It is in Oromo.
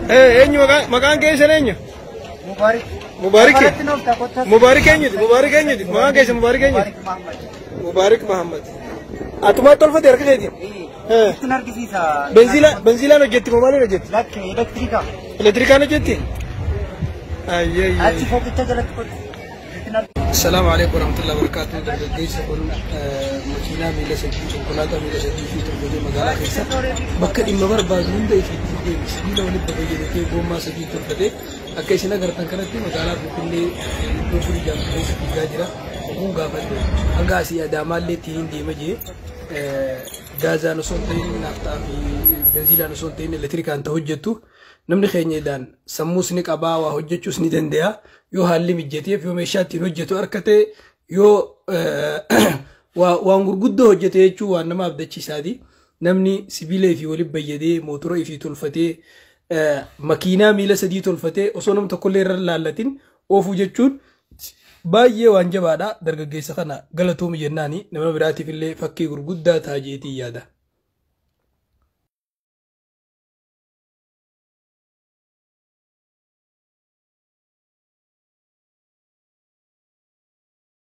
Eenyu maqaan keessan eenyu? Mubaarik. Mubaarik. Kafaratti nuuf takkottas. Mubaarik eenyuti? Mubaarik eenyuti? Maqaan keessan Mubaarik eenyuti? Mubaarik Mahammad. Mubaarik Mahammad. Atumaa tolfate harka keetiin? Ittiin argisiisa. Benziilaan hojjetti moo maaliin hojjetti? Lakki elektiriika. Elektirikaan hojjetti? Ayyee. Achi foqicha jalatti kottu. Ittiin argisiisa. Salaamu alaikum warahmatullahi wabarakatuh. Dargaggeessi kun makiinaa miila sadii, konkolaataa miila sadii fi tolfatee magaalaa keessa bakka dhimma barbaadu hunda ittiin deemu, sibiila walitti fayyadamee gommaa sadii tolfatee akka isin agartan kanatti magaalaa Finfinnee iddoo furii jaamtu keessa fiigaa jira. Oguun gaafadhe hanga asii Adaamaallee ittiin deema jee, gaazaan osoo hin ta'in, naaftaa fi benziilaan osoo hin ta'in, elektirikaan ta'u hojjettu. Namni keenya idaan sammuus ni qabaa, waa hojjechuus ni danda'a, yoo haalli mijateef, yoo meeshaa ittiin hojjetu harkate, yoo waan gurguddoo hojjete jechuun waan nama abdachiisaati. Namni sibiila ifii walitti bayyadee mootora ifii tolfatee makiinaa miila sadii tolfatee osoo nam tokkollee irra laallatin oofuu jechuun baay'ee waan jabaadha. Dargaggeessa kana galatoomi jennaani, nama biraatiif illee fakkii gurguddaa ta'a jeetii yaada.